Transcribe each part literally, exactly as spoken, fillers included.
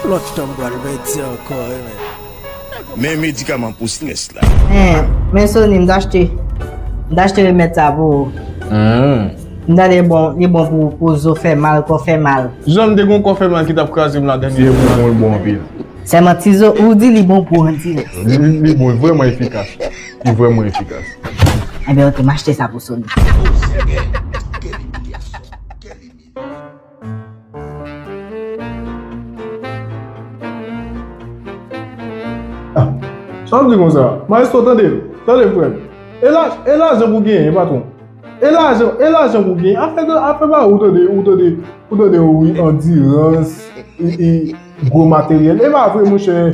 Lòt tan m pral pèdi ankò, wi, men. Men medikaman pou strès la. Men, men Sony, m t achte, m t achte remèd sa pou ou. M tande li bon, li bon pou, pou zo fè mal, kò fè mal. Jan m te gen yon kò fè mal ki t ap kraze m la dènye jou la. Li bon, li bon anpil. Sèlman Tizo, ou di li bon pou andirans. Li, li bon, li vrèman efikas. Li vrèman efikas. Enben, oke, m achte sa pou Sony. Ah, sa w di konsa? Maestro, tande, tande frè m. E la, e lajan pou genyen, patwon. E lajan, e lajan pou genyen. Afè, afè pa ou tande, ou tande, ou tande, wi, andirans, e, e, gwo materyèl. E pa vre, monchè.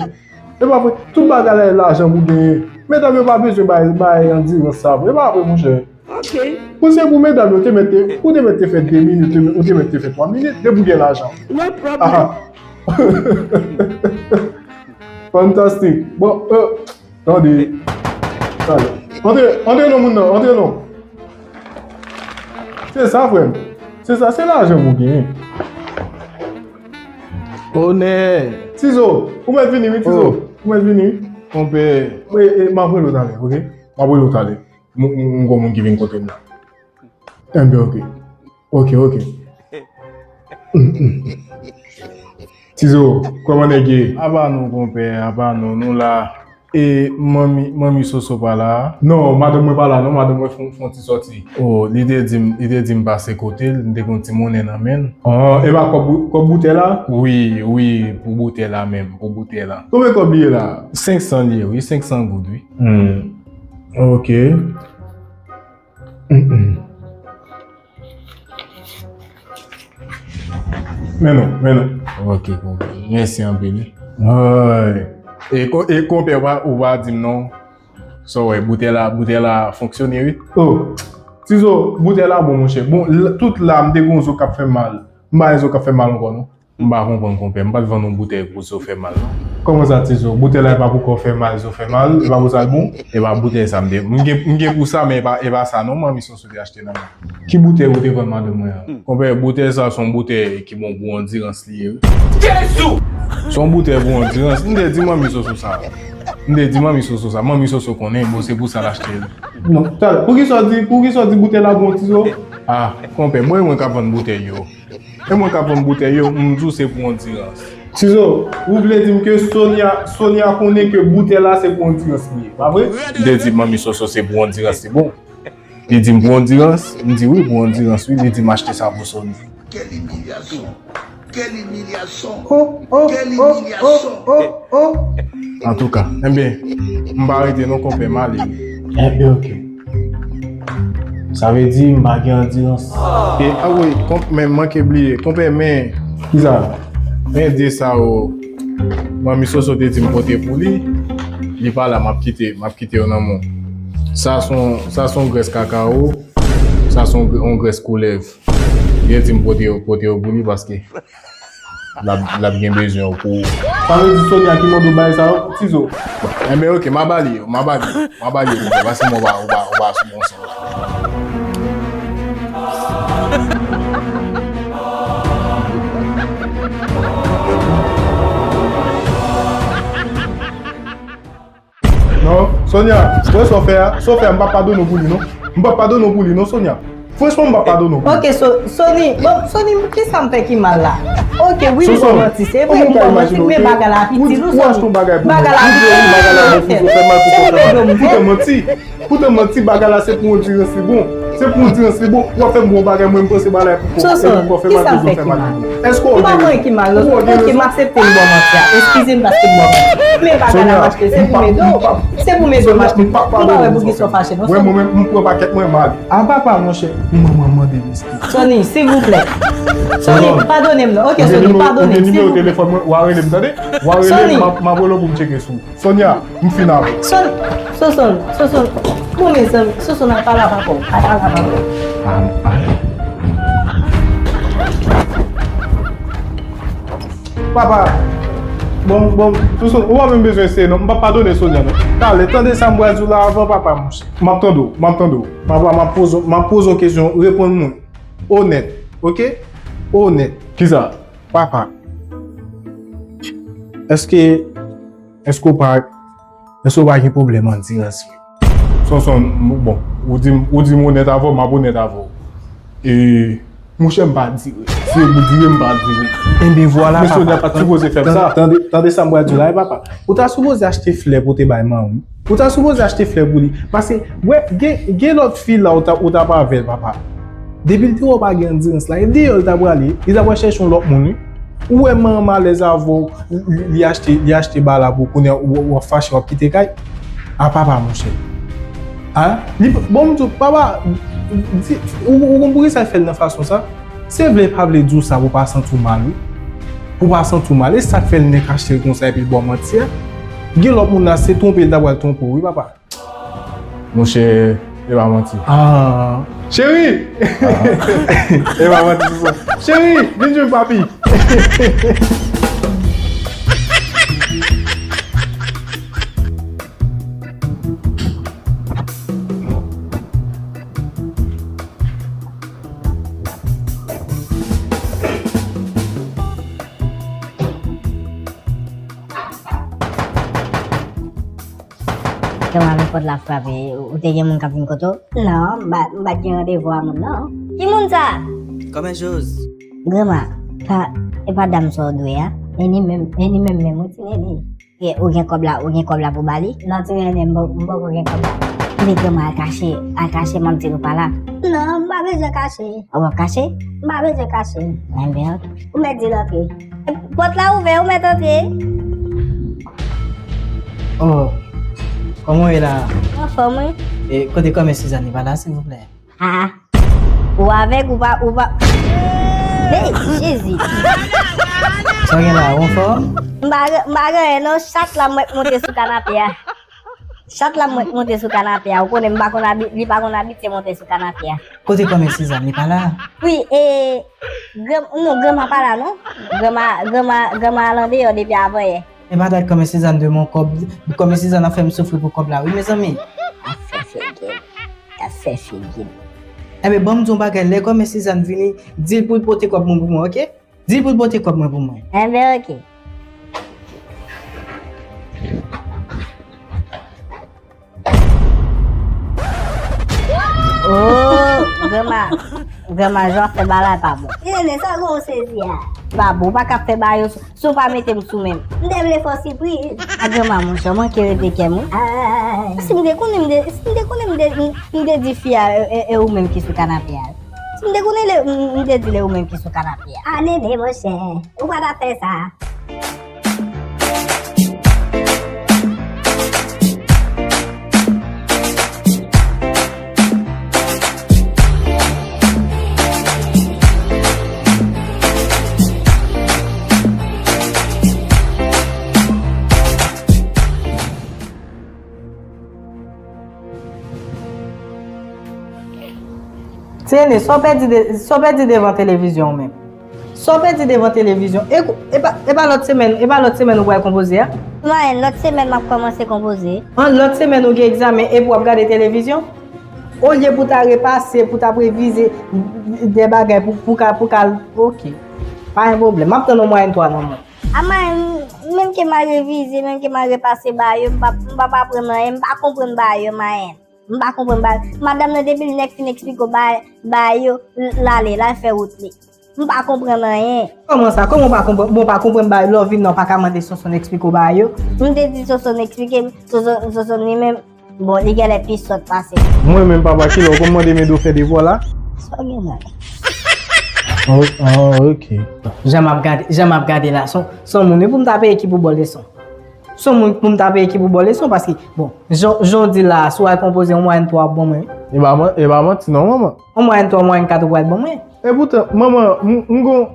E pa vre. Tout bagay la, e lajan pou genyen. Medam yo pa bezwen bay, bay andirans sa vre. E pa vre, monchè. Ok. Pou se pou medam yo te mèt te, ou te mèt te fè de minit, ou te mèt te fè twa minit, depi w gen lajan. No problem. Aha. Fantastik. Bon, euh, tande. Tande. Antre, antre non moun nan, antre non. Se sa, frè m. Se sa, se lajan pou genyen. Onè. Tizo, ou mèt vini, wi, Tizo. Oh. Ou mèt vini, wi. Konpè. Wi, e, m ap rele w talè, ok? M ap rele w talè. M, m, m gon moun ki vin kote m la. Enben, ok. Ok, ok. Tizo, kòman nèg ye? Apa nou, konpè, apa nou, nou la. E manmi, manmi Soso pa la? Non, madanm mwen pa la, non, madanm mwen fon, fon ti sòti. Oh, li te di m, li te di m pase kote l, m te gen yon ti monnen nan men l. Oh, e pa kòb, kòb boutèy la? Wi, wi, pou boutèy la menm, pou boutèy la. Konbyen kòb li ye la? Senk san li ye, wi, senk san goud, wi. Hmm. Ok. Men non, men non. Ok, konpè. Mèsi anpil. Ay. E, ko- e konpè, ou pa, ou pa di m non. Sa w wè, boutèy la, boutèy la fonksyone, wi. Oh, Tizo, boutèy la bon, monchè. Bon, l- tout la, m te gen yon zo k ap fè m mal. M pa gen zo k ap fè m mal ankò, non. M pa konprann, konpè. M pa t vann yon boutèy pou zo fè mal, non. Kòman sa, Tizo? Boutèy la, e pa pou kò fè mal, zo fè mal, e pa pou sa l bon? E pa boutèy sa m te. M gen, m gen pou sa, men e pa, e pa sa, non, manmi Soso te achte nan men. Ki boutèy ou te vann madanm mwen an? Konpè, boutèy sa, se yon boutèy ki bon pou andirans li ye, wi. Jezi! Se yon boutèy pou andirans. M te di manmi Soso sa. M te di manmi Soso sa. Manmi Soso konnen, bon, se pou sa l achte l. Non, talè, poukisa w di, poukisa w di boutèy la bon, Tizo? Ah, konpè, mwen, mwen k ap vann boutèy yo. E mwen k ap vann boutèy yo, m di w se pou andirans. Tizo, ou vle di m ke Sonia, Sonia konnen ke boutèy la se pou andirans li ye, pa vre? M te di manmi Soso se pou andirans li bon. Li di m pou andirans, m di wi pou andirans wi, li di m achte sa pou Sonia. Quelle humiliation! Quelle humiliation! Oh, oh, Quelle oh, humiliation! Oh, oh, oh. Antouka, enben, m pa rete non konpè, m ale. Enben, ok. Sa vle di m pa gen andirans. E, a wi, konp, men m manke bliye. Konpè, men. Kisa? Men de sa yo. Manmi Soso te di m pote pou li. Li pa la, m ap kite, m ap kite yo nan men w. Sa se yon, sa se yon grès kakawo. Sa se yon, yon grès koulèv. Li te di m pote yo, pote yo pou li paske l ap, l ap gen bezwen yo pou. Sa vle di Sonia ki mande w bagay sa yo, Tizo? Enben, ok, m a ba li yo, m a ba li yo, m a ba li yo, paske mwen, ou pa, ou pa, ou pa sou bon sans. Non, Sonia, wè sa w fè a, sa w fè a, m p ap padone w pou li, non. M p ap padone w pou li, non, Sonia. Franchman, m p ap padone w pou li. Ok, so, Sony, bon, Sony, kisa m fè ki mal la? Ok, wi, m ba w manti, se vre, m ba w manti, men bagay la ap itil ou, Sony. Bagay la ap itil ou, se pou m ede w, m fè. Poutan manti, poutan manti, bagay la se pou andirans li bon. Se pou andirans li bon. W ap fè m bon bagay, mwen, m panse bagay la pou kò, se pou kò fè mal, pou kò fè mal. Èske w gen rezon? M pa gen anyen ki mal, non. Ok, m aksepte m ba w manti a. Eskize m paske m ba w manti. Men bagay la m achte, se pou m ede w. Se pou m ede w m achte. M pa wè poukisa w fache, non, Sony. Mwen menm, m pran pakèt mwen, m ale. A papa, monchè, manman mande m eskize. Sony, silvouplè. Sony, padone m, non. Ok, Sony, padone m, silvouplè. Ou gen nimewo telefòn mwen, w a rele m, tande? W a rele m, m ap, m ap rele w pou m tcheke sou ou. Sonia, m fin avè w. Son, Soson, Soson. Bon, mezanmi, Soson, al pale avè papa w. Al pale avè papa w. Papa, bon, bon, Soson, ou pa menm bezwen eseye non. M p ap padone Sonia non. Talè, tande sa m pral di w la avan, papa, monchè. M ap tande w, m ap tande w. Papa, m ap poze, m ap poze w kesyon, reponn mwen. Onèt, ok? Onèt. Kisa? Papa. Èske, èske w pa, èske w pa gen pwoblèm andirans vre? Sonson, m- bon, ou di m, ou di m onèt avè w, m ap onèt avè w. E, monchè, m pa dire. Si e pou dire, m pa dire. Enben vwala, papa. Mesye, w pa t sipoze fè m sa. Tande, tande sa m pral di w la, wi, papa. Ou ta sipoze achte flè pou w te bay manman w. Ou ta sipoze achte flè pou li. Paske, wè, gen, gen lòt fi la ou t ap, ou t ap avè l, papa. Depi l te wè w pa gen andirans la, e deyò l ta prale, li ta pral chèche yon lòt moun, wi. Ou wè manman alèz avè w, li, li achte, li achte ba la pou kounye a, w, w ap fache, w ap kite kay. A papa, monchè. A? Li, bon, m di w, papa, di, ou, ou konn poukisa l fè l nan fason sa? Se vle pa vle di w sa pou w pa santi w mal, wi. Pou w pa santi w mal. E sa k fè l nèk achte l konsa epi l ba w manti a. Gen lòt moun la, se twonpe l ta pral twonpe w, wi, papa. Monchè, e pa manti. Ah. Cheri! Ah. E pa manti, se sa. Cheri, vin jwenn papi. Kòman avèk pòt la frape, ou te gen moun k ap vin kote w? Non, m pa, m pa t gen randevou a moun, non. Ki moun sa? Kòmè Joz. Granma, pa, e pa dam sa w dwe a? E li menm, e li menm menm, wi, ti nene. E ou gen kòb la, ou gen kòb la pou ba li? Non, ti nene, m po- m poko gen kòb la. Men granma, al kache, al kache, m ap di nou pa la. Non, m pa bezwen kache. Ou p ap kache? M pa bezwen kache. Enben, ok. Ou mèt di l antre. Pòt la ouvè, ou mèt antre. Oh, kòman w ye la? Mwen anfòm, wi. E kote kòmè Sizàn, li pa la, silvouplè? Ah, ou avèg, ou pa, ou pa. Hey, Jezi! Sa w gen la, ou anfòm? M pa gen, m pa gen anyen non, chat la m wè k monte sou kanape a. Chat la m wè k monte sou kanape a. Ou konnen m pa konn abi-, li pa konn abitye monte sou kanape a. Kote kòmè Sizàn, li pa la? Wi, e, gran-, non, granma pa la non. Granma, granma, granma al andeyò depi avanyè. E pa dat kòmè Sizàn dwe m yon kòb, kòmè Sizàn ap fè m soufri pou kòb la, wi, mezanmi. Afè figi l, afè figi l. Enben, ban m di w yon bagay, lè kòmè Sizàn vini, di l pou l pote kòb mwen pou mwen, oke? Di l pou l pote kòb mwen pou mwen. Enben, oke. Oh, granma, granma, jan w ap fè bagay pa bon. Nene, sa gon sezi a? Pa bon, ou pa ka fè bagay yo si w pa mete m sou men m. M te vle fè w sipriz. A granma, monchè, w manke rete kè m, wi. Ay. Si m te konnen, m te, si m te konnen, m te, m, m te di fi a, e, e, e ou menm ki sou kanape a. Si m te konnen, le, m, m te di l e ou menm ki sou kanape a. A, Nene, monchè, ou pa ta fè sa. Ti Nene, sa w pèdi de, sa w pèdi devan televizyon w menm? Sa w pèdi devan televizyon? E, e pa, e pa lòt semèn, e pa lòt semèn ou pral konpoze a? Mwen, lòt semèn m ap kòmanse konpoze. An, lòt semèn ou gen egzamen epi w ap gade televizyon? Olye pou w ta repase, pou w ta revize de bagay, pou, pou ka, pou ka, oke. Pa gen pwoblèm. M ap tann yon mwayèn twa nan men w. A mwen, menm ke m al revize, menm ke m al repase ba yo, m p ap, m p ap aprann anyen, m pa konprann ba yo, mwen. M pa konprann ba yo. Madanm nan depi l nèk fin eksplike w ba, ba yo, l ale, l al fè wout li. M pa konprann anyen. Kòman sa? Kòman w pa konprann? Bon, w pa konprann ba yo, lè w vin nan w pa ka mande Sonson eksplike w ba yo? M te di Sonson eksplike m, Sonson, Sonson li menm, bon, li genlè pi sòt pase m. Mwen menm papa, kilè w konn mande Medo fè devwa la? Sa w gen la? Oh, oh, ok. Jan m ap gade, jan m ap gade la, son, son moun wi pou m ta peye ki pou ba w leson. Son moun pou m ta peye ki pou ba w leson, paske, bon, jan, jan w di la, si w al konpoze yon mwayèn twa w ap ban mwen. E pa man-, e pa manti non, manman. Yon mwayèn twa, yon mwayèn kat ou pral ban mwen. E poutan, manman, m, m gon,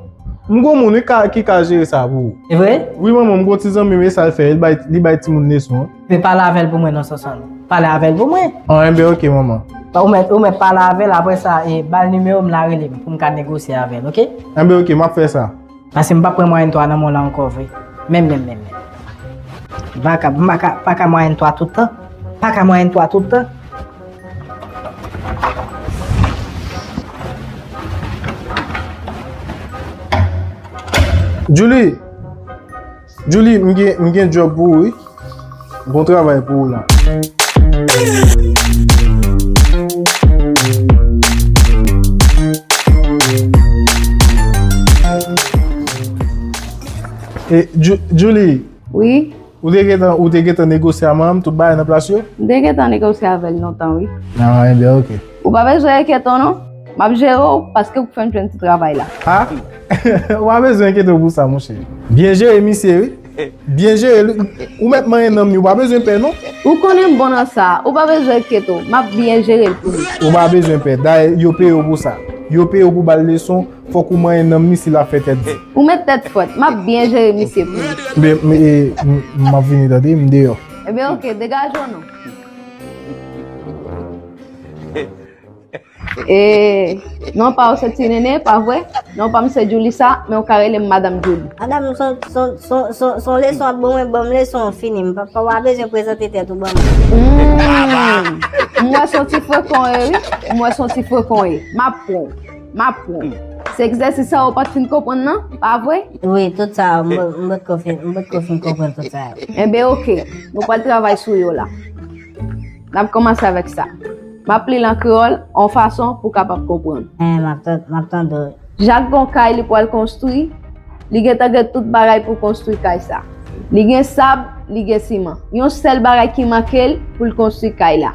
m gon moun wi ka, ki ka jere sa pou ou. E vre? Wi, manman, m gon ti zanmi m, e sa l fè, li bay, li bay timoun leson. Men pale avè l pou mwen non, Sonson. Pale avè l pou mwen. An, enben, ok, manman. Ou mèt, ou mèt pale avè l, apre sa, e, ba l nimewo m la, rele m, pou m ka negosye avè l, ok? Enben, ok, m ap fè sa. Paske m p ap pran mwayèn twa nan men w la ankò vre. Menm, menm, menm, menm. M pa ka, m pa ka, pa ka mwayèn twa tout tan. Pa ka mwayèn twa tout tan. Julie! Julie, m gen, m gen djòb pou ou, wi. Bon travay pou ou la. E, Ju- Julie, Wi, ou te gentan, ou te gentan negosye a manman m tout bagay nan plas yo? m te gentan negosye avè l lontan, wi. Nan, enben, oke. Ou pa bezwen enkyete w non. M ap jere w paske ou fè m jwenn ti travay la. Ha? Ou pa bezwen enkyete w pou sa, monchè. Byen jere misye, wi. Byen jere l. Ou mèt manyen nanm li, ou pa bezwen pè, non. Ou konnen m bon nan sa, ou pa bezwen enkyete w. M ap byen jere l pou ou. Ou pa bezwen pè. Dayè, yo peye w pou sa. Yo peye w pou ba l leson, fòk ou manyen nanm li si l ap fè tèt di. Ou met tèt frèt, m ap byen jere misye pou ou. Men, men, e, m, m ap vini, tande, m deyò. Ebyen, oke, degaje w non. E, non pa w se Ti Nene, pa vre? Non pa m se Julissa, men w ka rele m Madanm Julie. Madanm, son, son, son, son, son leson ap ban mwen, ban m leson an fini. M pa, pa, pa bezwen prezante tèt ou ban mwen. Hmm. M wè son ti frekan e, wi. M wè son ti frekan e. M ap pran w. M ap pran w. Se egzèsis sa ou pa t fin konprann nan, pa vre? Wi, tout sa, m, m potko fin, m potko fin konprann tout sa. Enben, oke. Nou pral travay sou yo la. N ap kòmanse avèk sa. M ap li l an kreyòl, yon fason pou w kapab konprann. Eh, m ap tan-, m ap tande w. Jak gon kay li pral konstwi, li gentan gen tout bagay pou konstwi kay sa. Li gen sab, li gen siman. Yon sèl bagay ki manke l pou l konstwi kay la.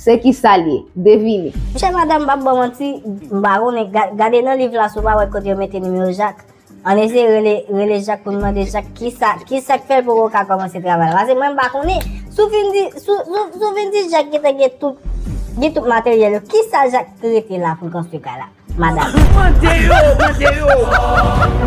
Se kisa l ye? Devine. Monchè madanm, m p ap ba w manti, m pa konnen, ga-, gade nan liv la si w pa wè kote yo mete nimewo Jak. Ann eseye rele, rele Jak pou n mande Jak kisa, kisa k fè l poko ka kòmanse travay la. Paske mwen m pa konnen. Si w fin di, si w, si w, si w fin di Jak gentan gen tout, gen tout materyèl yo, kisa Jak rete la pou l konstwi kay la? Madanm. Mande yo, mande yo.